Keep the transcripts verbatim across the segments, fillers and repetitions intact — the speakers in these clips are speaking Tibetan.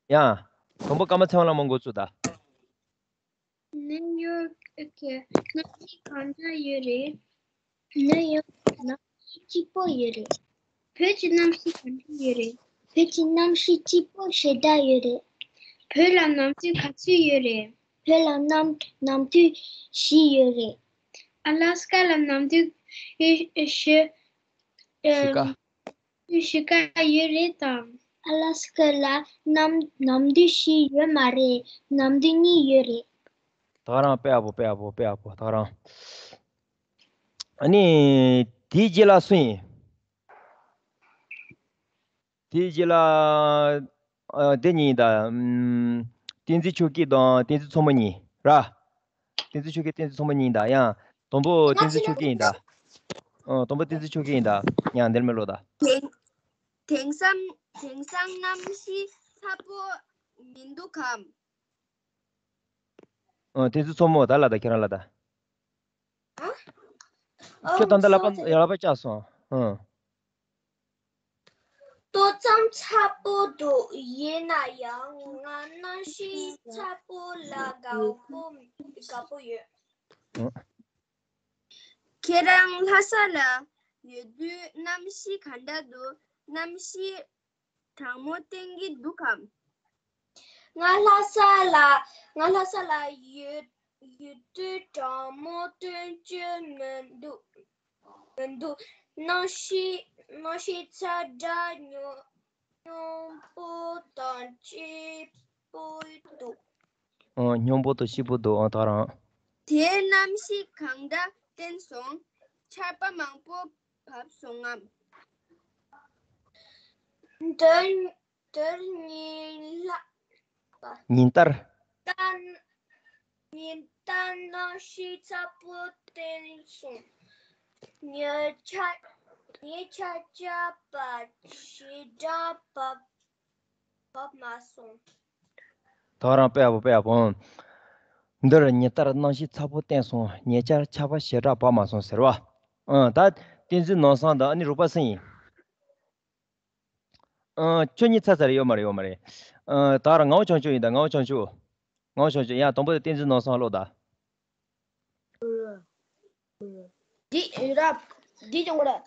ཡ། དང་པོ་ཀརྨ་ཚེ་དབང་ལགས་མར་འགོ་བཙུགས་དང་། ནིའུ་ཡོག་གི་གནམ་གཤིས་གང་འདྲ་ཡོད་རེད། ནིའུ་ཡོག་གནམ་གཤིས་སྐྱིད་པོ་ཡོད་རེད། བོད་ཀྱི་གནམ་གཤིས་གང་འདྲ་ཡོད་རེད། བོད་ཀྱི་གནམ་གཤིས་སྐྱིད་པོ་ཞེ་དྲག་ཡོད་རེད། བོད་ལ་ནམ་དུས་ག་ཚོད་ཡོད་རེད། བོད་ལ་ནམ་ནམ་དུས་བཞི་ཡོད་རེད། ཨ་ལ་སི་ཀ་ལ་ནམ་དུས་བཞི་བཞི་ཀ་བཞི་ཀ་ཡོད་རེད་དམ། ཨ་ལ་སི་ཀ་ལ་ནམ་ནམ་དུས་བཞི་ཡོད་མ་རེད། ནམ་དུས་གཉིས་ཡོད་རེད། ད་ག་རང་དཔེ་ཡག་པོ། དཔེ་ཡག་པོ། དཔེ་ཡག་པོ། ད་ག་རང་། ཨ་ནི། དེའི་རྗེས་ལ་སུ་ཡིན། དེའི་རྗེས་ལ། ཨ། དེ་གཉིས་ཡིན་ད། ཨམ། བསྟན་འཛིན་ཆོས་སྐྱིད་དང་བསྟན་འཛིན་མཚོ་མོ་གཉིས་ར། བསྟན་འཛིན་ཆོས་སྐྱིད་བསྟན་འཛིན་མཚོ་མོ་གཉིས་ཡིན་ད། ཡང་དང་པོ་བསྟན་འཛིན་ཆོས་སྐྱིད་ཡིན་ད། ཨ། དང་པོ་བསྟན་འཛིན་ཆོས་སྐྱིད་ཡིན་ད། ཡང་འདིར་མི་ལོ་ད། དེང་དེང་སང་དེང་སང་གནམ་གཤིས་ཚ་པོ་མི་འདུག་གམ། ཨ། བསྟན་འཛིན་མཚོ་མོ་ད་ལ་ད་ཁྱེད་རང་ལ་ད། ཨ། ཁྱོད་ད་ལྟ་ལག་པ་ལག་པ་བཅག་སོང་། ཨ། ཏོག་ཙམ་ཚ་པོ་འདུག་ཡིན་ན་ཡང་ང་གནམ་གཤིས་ཚ་པོ་ལ་དགའ་པོ་དགའ་པོ་ཡོད། ཨ། ཁྱེད་རང་ལྷ་ས་ལ་ཡོད་དུས་གནམ་གཤིས་ག་འདྲ་འདུག་གནམ་གཤིས་གྲང་མོ་བསྟན་གྱི་འདུག་གམ། ང་ལྷ་ས་ལ་ང་ལྷ་ས་ལ་ཡོད་ཡོད་དུས་གྲང་མོ་སྟོན་གྱི་མི་འདུག་མི་འདུག་གནམ་གཤིས་གནམ་གཤིས་ཚ་དྲག་སྙོམས་སྙོམས་པོ་དང་སྐྱིད་པོ་འདུག་ཨ། སྙོམས་པོ་དང་སྐྱིད་པོ་འདུག་ཨ། ད་རང་། དེ་གནམ་གཤིས་གང་འདྲ་བསྟན་སོང་། ཆར་པ་མང་པོ་བབས་སོང་ངམ། འདིར་འདིར་ཉིན་ལྷག་ཉིན་ལྟར། ད་ཉིན་ལྟར་གནམ་གཤིས་ཚ་པོ་བསྟན་སོང་། ཉི་ཆར་ཉི་ཆར་ཆར་པ་ཞེ་དྲག་བབས་བབས་མ་སོང་། ད་རང་དཔེ་ཡག་པོ། དཔེ་ཡག་པོ། འདིར་ཉིན་ལྟར་གནམ་གཤིས་ཚ་པོ་བསྟན་སོང་། ཉེ་ཆར་ཆར་པ་ཞེ་དྲག་བབས་མ་སོང་ཟེར་བ། ཨ། ད་བསྟན་འཛིན་ནོར་བཟང་དང་ཨ་ནི་རུ་པ་སུ་ཡིན། ཨ། ཁྱོད་གཉིས་ཚར་ཚར་རེད། ཡོད་མ་རེད། ཡོད་མ་རེད། ཨ། ད་རང་ངག་དབང་བྱང་ཆུབ་ཡིན་ད། ངག་དབང་བྱང་ཆུབ། ངག་དབང་བྱང་ཆུབ། ཡ། དང་པོ་དེ་བསྟན་འཛིན་ནོར་བཟང་ཀློག་ད། འདི་ར། འདི་ཀྱང་གོ་ར། ཨ།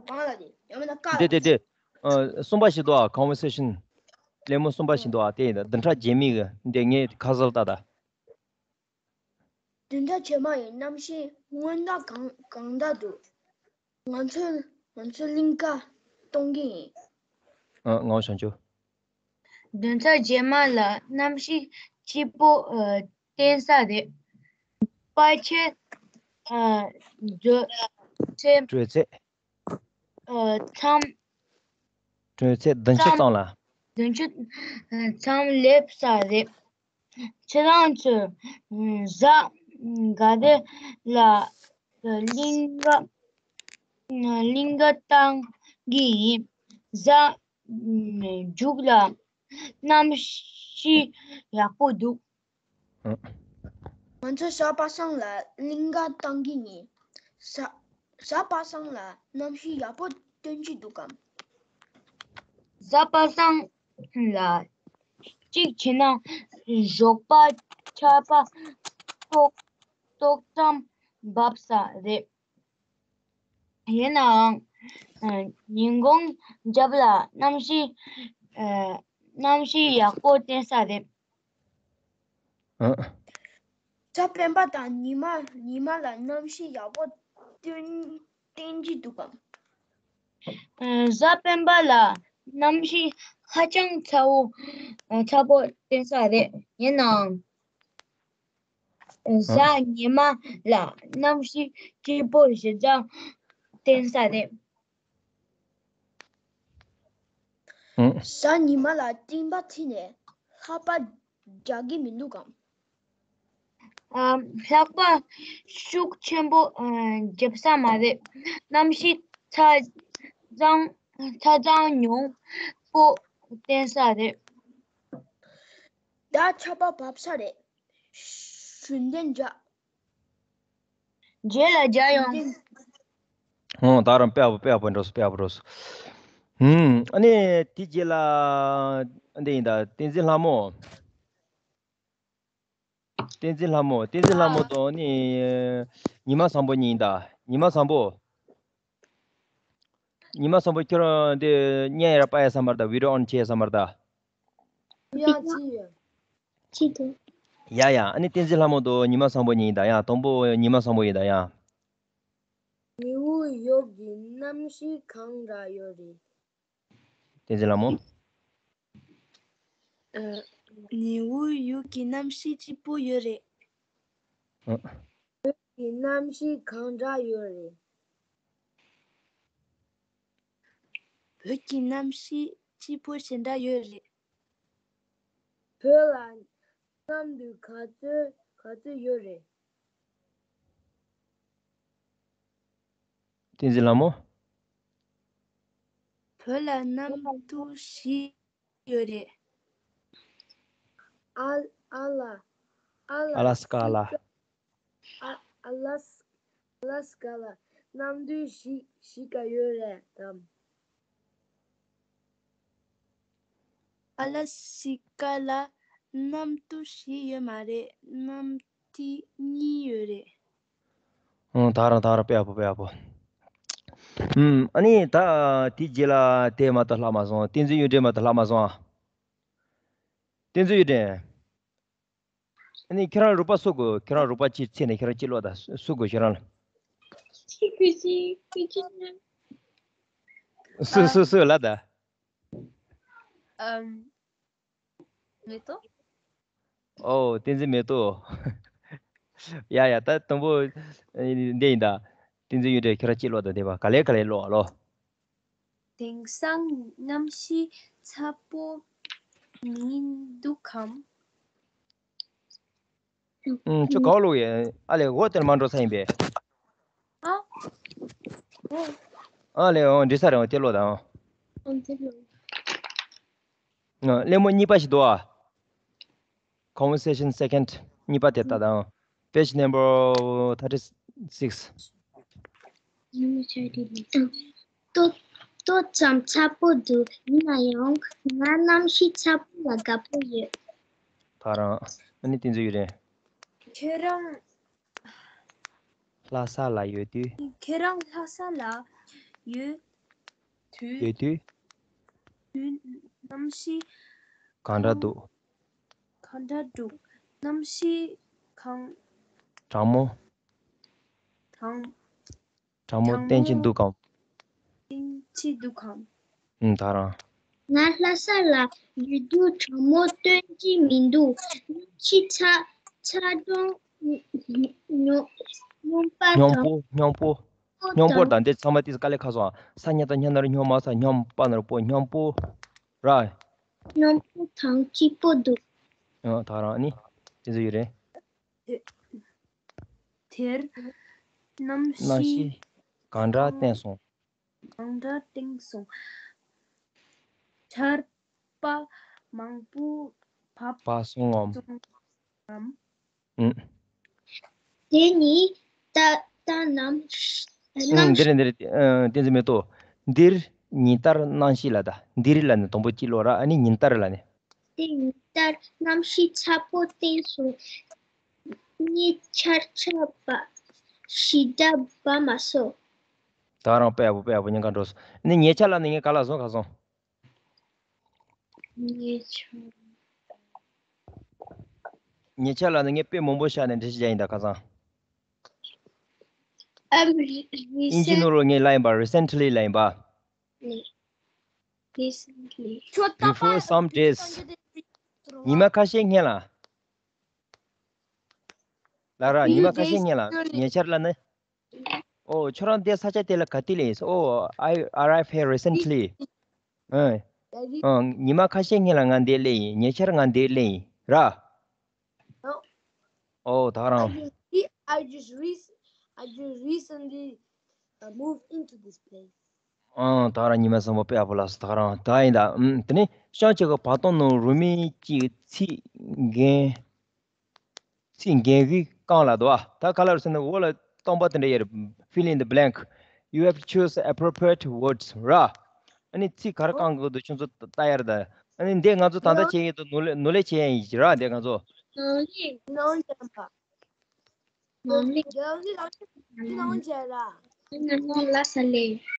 གང་ལ་འདི། ཡང་མིན་ན་ཀ་ལ་འདི། འདི་འདི། ཨ། གསུམ་པ་ཞིག་འདུག་ཨ། ཀོན་ཝར་སེ་ཤན། གླེང་མོལ་གསུམ་པ་ཞིག་འདུག་ཨ། དེ་ཡིན་ད། བདུན་ཕྲག་རྗེས་མའི་གི་འདི་ངས་ཁ་གསལ་ལྟ་ད། བདུན་ཕྲག་རྗེས་མ་ཡི་གནམ་གཤིས་སྔོན་བརྡ་གང་གང་འདྲ་འདུག་ང་ཚོས་ང་ཚོས་གླིང་ག་གཏོང་གི་ཡིན། ཨ། ངག་དབང་བྱང་ཆུབ། བདུན་ཕྲག་རྗེས་མ་ལ་གནམ་གཤིས་སྐྱིད་པོ། ཨ། བསྟན་ས་རེད། པར་ཆས། ཨ། བཟོ་ཚད། སྤྲོད་ཚད། ཨ། མཚམས། སྤྲོད་ཚད་བདུན་ཅུ་ཙམ་ལ། བདུན་ཅུ། ཨ། མཚམས་སླེབས་ས་རེད། ཁྱེད་རང་ཚོས། ཨ། གཟའ་འགའ་རེ་ལ་གླིང་ག་གླིང་ག་བཏང་གི་ཡིན། གཟའ་མཇུག་ལ་གནམ་གཤིས་ཡག་པོ་འདུག་ཨ། ང་ཚོ་གཟའ་པ་སངས་ལ་གླིང་ག་བཏང་གི་ཡིན། གཟའ་གཟའ་པ་སངས་ལ་གནམ་གཤིས་ཡག་པོ་སྟོན་གྱི་འདུག་གམ། གཟའ་པ་སངས་ལ་གཅིག་བྱས་ན་ཞོགས་པ་ཆར་པ་ཏོག་ཏོག་ཙམ་བབས་ས་རེད། ཡིན་ནའང་། ཨ། ཉིན་གུང་རྒྱབ་ལ་གནམ་གཤིས། ཨ། གནམ་གཤིས་ཡག་པོ་བསྟན་ས་རེད། ཨ། གཟའ་སྤེན་པ་དང་ཉི་མ་ཉི་མ་ལ་གནམ་གཤིས་ཡག་པོ་བསྟན་བསྟན་གྱི་འདུག་གམ། ཨ། གཟའ་སྤེན་པ་ལ་གནམ་གཤིས་ཧ་ཅང་ཚ་བོ། ཨ། ཚ་པོ་བསྟན་ས་རེད། ཡིན་ནའང་། གཟའ་ཉི་མ་ལ་གནམ་གཤིས་སྐྱིད་པོ་ཞེ་དྲག་བསྟན་ས་རེད། ཨང་། གཟའ་ཉི་མ་ལ་སྤྲིན་པ་འཁྲིགས་ནས་ལྷགས་པ་རྒྱག་གི་མི་འདུག་གམ། ཨ། ལྷགས་པ་ཤུགས་ཆེན་པོ། ཨ། རྒྱབ་ས་མ་རེད། གནམ་གཤིས་ཚ་གཙང་ཚ་གཙང་ཉུང་པོ་བསྟན་ས་རེད། ད་ཆར་པ་བབས་ས་རེད། ཞུ་འདོན་རྒྱག་རྗེས་ལ་མཇལ་ཡོང་། ཞུ་འདོན། ཨོ། ད་རང་དཔེ་ཡག་པོ་དཔེ་ཡག་པོ་འགྲོ་སོང་། དཔེ་ཡག་པོ་འགྲོ་སོང་། ཨུམ། ཨ་ནི་དེ་རྗེས་ལ་འདི་ཡིན་ད། བསྟན་འཛིན་ལྷ་མོ། བསྟན་འཛིན་ལྷ་མོ། བསྟན་འཛིན་ལྷ་མོ་དང་ནི་ཉི་མ་བཟང་པོ་གཉིས་ཡིན་ད། ཉི་མ་བཟང་པོ། ཉི་མ་བཟང་པོ། ཁྱོད་རང་འདི་བརྙན་ཡར་སྤར་ཡ་བསམ་པ་དང་བི་ཌི་ཨོ་ཨོན་བྱེད་ཡ་བསམ་པ་དང་། ཡ། ཅི་ཡོད། ཅི་འདུག་ཡ་ཡ། ཨ་ནི་བསྟན་འཛིན་ལྷ་མོ་དང་ཉི་མ་བཟང་པོ་གཉིས་ཡིན་ད་ཡ། དང་པོ་ཉི་མ་བཟང་པོ་ཡིན་ད་ཡ། ཉི་འོད་ཡོད་ཀྱི་གནམ་གཤིས་གང་འདྲ་ཡོད་རེད། བསྟན་འཛིན་ལྷ་མོ། ཨ། ཉི་འོད་ཡོད་ཀྱི་གནམ་གཤིས་སྐྱིད་པོ་ཡོད་རེད། ཨ། བོད་ཀྱི་གནམ་གཤིས་གང་འདྲ་ཡོད་རེད། བོད་ཀྱི་གནམ་གཤིས་སྐྱིད་པོ་ཞེ་དྲག་ཡོད་རེད། བོད་ལ་གནམ་དུས་ག་ཚོད་ག་ཚོད་ཡོད་རེད། བསྟན་འཛིན་ལྷ་མོ། བོད་ལ་གནམ་དུས་བཞི་ཡོད་རེད། ཨ། ཨ་ལ། ཨ་ལ། ཨ་ལ་སི་ཀ་ལ། ཨ། ཨ་ལ་སི། ཨ་ལ་སི་ཀ་ལ་གནམ་དུས་བཞི་བཞི་ག་ཡོད་རེད་དམ། ཨ་ལ་སི་ཀ་ལ་གནམ་དུས་བཞི་ཡོད་མ་རེད། གནམ་དུས་གཉིས་ཡོད་རེད། ཨང་། ད་རང་ད་རང་། དཔེ་ཡག་པོ། དཔེ་ཡག་པོ། ཨུམ། ཨ་ནི་ད་དེ་རྗེས་ལ་དེ་མ་གཏོགས་ལྷག་མ་སོང་། བསྟན་འཛིན་གཡུ་སྒྲོན་མ་གཏོགས་ལྷག་མ་སོང་ཨ། བསྟན་འཛིན་གཡུ་སྒྲོན། ཨ་ནི་ཁྱེད་རང་རུས་པ་གསོ་དགོས། ཁྱེད་རང་རུས་པ་ཅིག་ཚེ་ནས་ཁྱེད་རང་ཅིག་ཀློག་དང་། གསོ་དགོས་ཁྱེད་རང་ལ། ཅི་གི་ཅི་གི་ཅི། སུ་སུ་སུ་ལ་ད། ཨམ། མེ་ཏོག་ཨོ། བསྟན་འཛིན་མེ་ཏོག་ཡ་ཡ། ད་དང་པོ་འདི་ཡིན་ད། བསྟན་འཛིན་གཡུ་སྒྲོན། ཁྱེད་རང་ཅིག་ཀློག་དང་། དེ་བ་ག་ལེ་ག་ལེ་ཀློག་ཨ་ལོ། དེང་སང་གནམ་གཤིས་ཚ་པོ་མི་འདུག་གམ། ཨུམ། ཁྱོད་ག་པར་ལོག་ཡིན། ཨ་ལས། འོ་དེར་མ་འགྲོ་ས་ཡིན་པས། ཨ། ཨ་ལས། འོ་འདྲི་ས་རེད། འོ་དེ་ལོག་དང་། ཨ། གླེང་མོ་གཉིས་པ་ཞིག་འདུག་ཨ། Conversation second གཉིས་པ་དེ་ལྟ་དང་། Page number thirty six། ལྟོ་ལྟོ་ཙམ་ཚ་པོ་འདུག་ཡིན་ན་ཡང་ང་གནམ་གཤིས་ཚ་པོ་ལ་དགའ་པོ་ཡོད། ད་རང་། ཨ་ནི་བསྟན་འཛིན་གཡུ་སྒྲོན། ཁྱེད་རང་ལྷ་ས་ལ་ཡོད་དུས། ཁྱེད་རང་ལྷ་ས་ལ་ཡོད་དུས། ཡོད་དུས། དུས་གནམ་གཤིས་གང་འདྲ་འདུག་གང་འདྲ་འདུག་གནམ་གཤིས་གང་། གྲང་མོ། གྲང་། གྲང་མོ་གྲང་བསྟན་གྱི་མོ་འདུག་གམ། བསྟན་གྱི་འདུག་གམ། ཨུམ། ད་རང་། ང་ལྷ་ས་ལ་ཡོད་དུས་གྲང་མོ་སྟོན་གྱི་མི་འདུག་གནམ་གཤིས་ཚ། ཚ་གྲང་། སྙོམས་སྙོམས་པ་སྙོམས་དང་པོ། སྙོམས་པོ། པོ་སྙོམས་པོ་དང་། དང་། འདི་ཚང་མ་དེ་དཀའ་ལས་ཁག་སོང་ཨ། ས་ཉ་བཏགས་སྙ་ན་རོ་སྙོ་མ་ས། སྙོམས། པ་ན་རོ་པོ། སྙོམས་པོ། ར། སྙོམས་པོ་དང་སྐྱིད་པོ་འདུག་ཨ། ད་རང་ནི་དེ་ཚོ་ཡོད་རེད། དེར་གནམ་གནམ་གཤིས་གཤིས་གང་འདྲ་བསྟན་སོང་། གང་འདྲ་བསྟན་སོང་། ཆར་པ་མང་པོ་བབས་བབས་སོང་ངམ། སོང་ངམ། ཨུམ། དེ་ནི་ད། ད་གནམ། ཨུམ། གནམ། འདིར་འདིར། ཨ། བསྟན་འཛིན་མེ་ཏོག་འདིར་ཉིན་ལྟར་གནམ་གཤིས་ལ་ད། འདིར་ལ་ནི་དང་པོ་གཅིག་ཀློག་ར། ཨ་ནི་ཉིན་ལྟར་ལ་ནི། དེ་ཉིན་ལྟར་གནམ་གཤིས་ཚ་པོ་བསྟན་སོང་། ཉེ་ཆར་ཆར་པ་ཞེ་དྲག་བབས་མ་སོང་། ད་རང་། དཔེ་ཡག་པོ། དཔེ་ཡག་པོ། ཉེན་ཁ་འགྲོ་སོང་། ནི་ཉེ་ཆར་ལ་ནི་ངས་ག་ལ་སོང་། ག་སོང་། ཉེ་ཆར། ཉེ་ཆར་ལ་ནི་ངས་དཔེ་མང་པོ་བཞག་ནས་འགྲེལ་བཤད་རྒྱག་ཡིན་ད། ཁ་སང་། ཨམ། རི། ཨིན་ཇི་ནོར་ལོ་ངས་ལབ་ཡིན་པ། རི་སེན་ཊི་ལི་ལབ་ཡིན་པ། རི། རི་སེན་ཊི་ལི། Before some days། ཉི་མ་ཁ་ཤས་སྔོན་ལ། ལ་ར། ཉི་མ་ཁ་ཤས་སྔོན་ལ། ཉེ་ཆར་ལ་ནི། ཨོ། ཁྱོད་རང་འདི་ས་ཆ་དེ་ལ་ག་དུས་སླེབས་ཡིན། ཨོ། I arrived here recently། ཨ། ཨ། ཉི་མ་ཁ་ཤས་སྔོན་ལ་ང་འདིར་སླེབས་ཡིན། ཉེ་ཆར་ང་འདིར་སླེབས་ཡིན་ར། ཨོ། ད་རང་། I just re- I just recently, uh, moved into this place. ཨང་། ད་རང་ཉི་མ་བཟང་པོ། དཔེ་ཡག་པོ་ལབ་སོང་། ད་རང་། ད་ཡིན་ད། ཨུམ། དེ་ནས་ཤང་ཆེ་གི་བར་སྟོང་ནང་རུ་མི་གཅིག་ཚིག་འགན། ཚིག་འགན་གི་རྐང་ལ་འདུག་ཨ། ད་ག་ལ་རུ་ཟེར་ན་འོག་ལ་སྟོང་པ་དེ་འདྲ་ཡོད་རེད། Fill in the blank. You have to choose appropriate words ར། ཨ་ནི་ཚིག་ག་རེ་བཀང་དགོས་འདུག་ཁྱོད་ཚོ་ལྟ་ཡར་ད། ཨ་ནི་འདི་ང་ཚོ་ད་ལྟ་བྱེད་ཡས་འདུག་ནོར་ལས་ནོར་ལས་བྱེད་ཡས་ཡིན་ར་འདི་ང་ཚོ། ནང་ལས། ནང་ལས་ར། ནང་ལས། ནང་ལས་ར། ནང་ལ་ས་ལས།